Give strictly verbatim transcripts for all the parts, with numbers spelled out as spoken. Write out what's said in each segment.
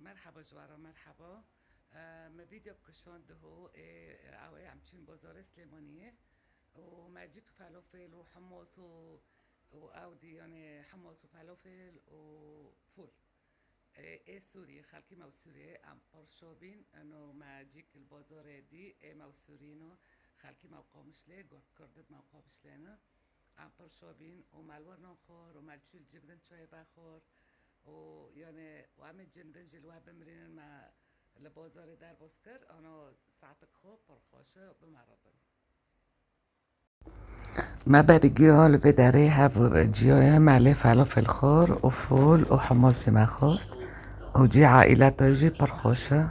Merheba ji we re, merheba. E, me vîdeo kişand diho, ê, ew ê em çûn bazarê Silêmaniyê û me cîk felofel û humos û, û ew dî, yanî humos û felofel û fûl. Ê, ê Sûriyê, xelkî me û Sûriyê, em pir şo bîn, eno me cîk li bazarê dî, ê me û Sûrî no, xelkî me û Qamişlê, gur-, Kurdid me û Qamişlê ne. Em pir şo bîn û me li wir non xwar û me li çûl cik din çayê vexwar û, yanî, û em ê cindin jî li we bimrînin, me li bazarê derbas kir, ano saetik xwe pir xweş e, bi me re bin. Me berî giya li vê derê hev ciyayê me lê felafel xwar û fûl û humos jî me xwest û cî aîleta jî pir xweş e.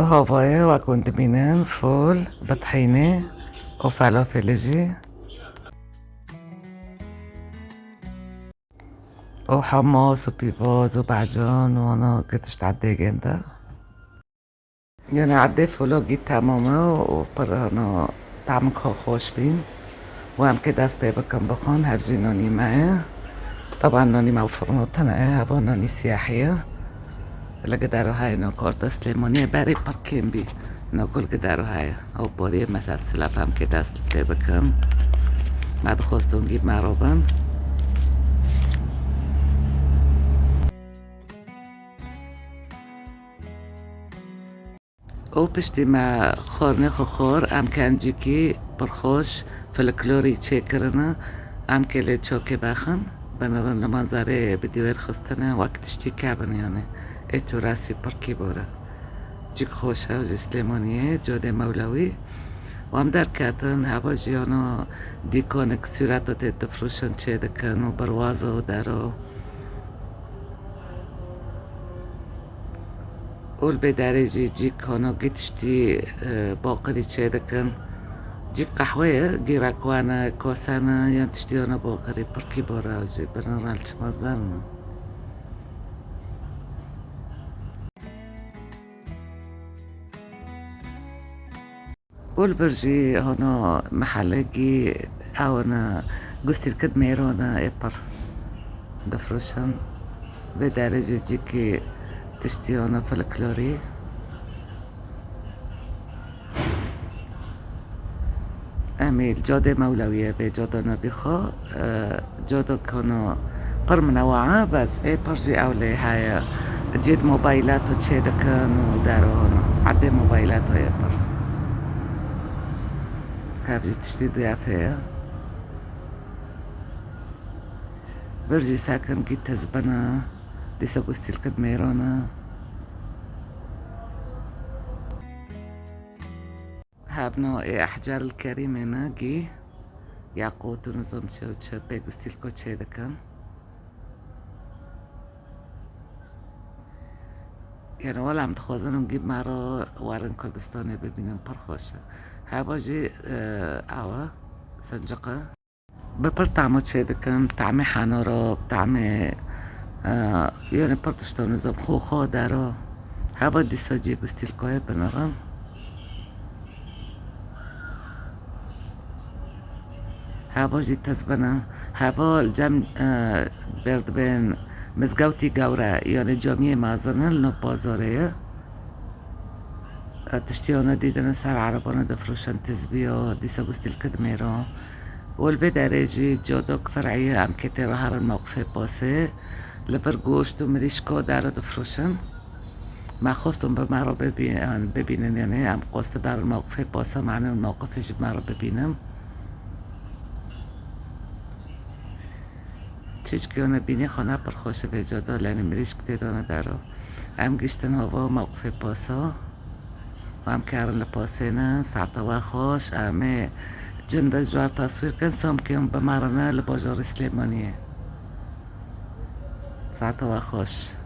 Havayê wek hûn dibînin, fûl bi tehînê û felafel jî. û humos û pîvoz û becan û ana gitişt edê gênde. Yanî edê fûlogî temam e û pir ana tamik xwe xweş bîn. Û em kê dest pê bikin bixwin, hev jî nonî me ye. Taban nonî me û firno tune ye, heva nonî siyahî ye. Li gidero heye no korta Silêmaniyê berê pir kêm bî. No ku li gidero heye. Ew boriyê me ser silaf em kê dest pê bikin. Me dixwest hûn gî me robin. Û piştî me xwarinê xwe xwar, em kencikî pir xweş folklorî çêkirine, em kê lê çokê bexin, binirin li manzarê bi dîwêr xistine, wek tiştî kevin, yanî ê turasî pirkî bore. Cik xweş e, ji Silêmaniyê, Codê Mewlewî. Û em derketin, heva jiyana dîkonik sûreta tê difroşin çêdikin û birwazo dero. Û li vê derê jî cîk hana gî tiştî, e, baqirî çêdikin. Cîk qehwe ye, gîrekwane, kosene, yan tiştî hana baqirî, pirkî bore jî, binirin li çima zerm e. Û li vir jî hana mehelekî ew ne, gustîlkid mêran e, ê pir difroşin. Vê derê jî cîkî tiştî hana folklorî. Em ê li Cadê Mewlewiyê bê, cada navî xwe. E, cadokana pir minewa e, bes ê pir jî ew lê heye. Cêd mobaylato çêdikin û deron. Edê mobaylato ye pir. Hev jî tiştî diyafê ye. Vir jî sekin gî tizbin e. Dîsa gustîlkid mêran e. Hebno ê ehcer li kerîmê ne gî, yaqût û nizam çi û çi pê gustîlko çê dikin. Yanî wela em dixwazin hûn gî me re werin Kurdistanê bibînin, pir xweş e. Heva jî, e, ew e, sinciq e. Bi pir tamo çê dikin, bi tamê henoro, bi tamê, e, yanî pir tişto nizam, xoxo dero. Heva dîsa cî gustîlkoyê binirin. Heva jî tizbin e. Heva li cem, e, berdibên mizgewtî gewre, yanî camiyê mezin e, li nav bazarê ye. E, tiştî hana dîdine ser erebana difroşin tizbiya, dîsa gustîlkid mêra. Û li vê derê jî cadok fer'î ye, em kê tê re herin mewqifê pasê. Li vir goşt û mirîşko dere difroşin. Me xwestin bi me re bibî-, bibînin, yanî em xwestin derin mewqifê pasa, me anîn mewqifê jî bi me re bibînin. Çiçkiyona bînê xwe ne pir xweş e vê cada, lenê mirîşk tê de ne dero. Em giştin hava mewqifê pasa. Em kerin li pasê ne, saeta we xweş, em ê cinde ji war taswîr kin, samkê hûn bi me re ne li bajarê Silêmaniyê. Saeta we xweş.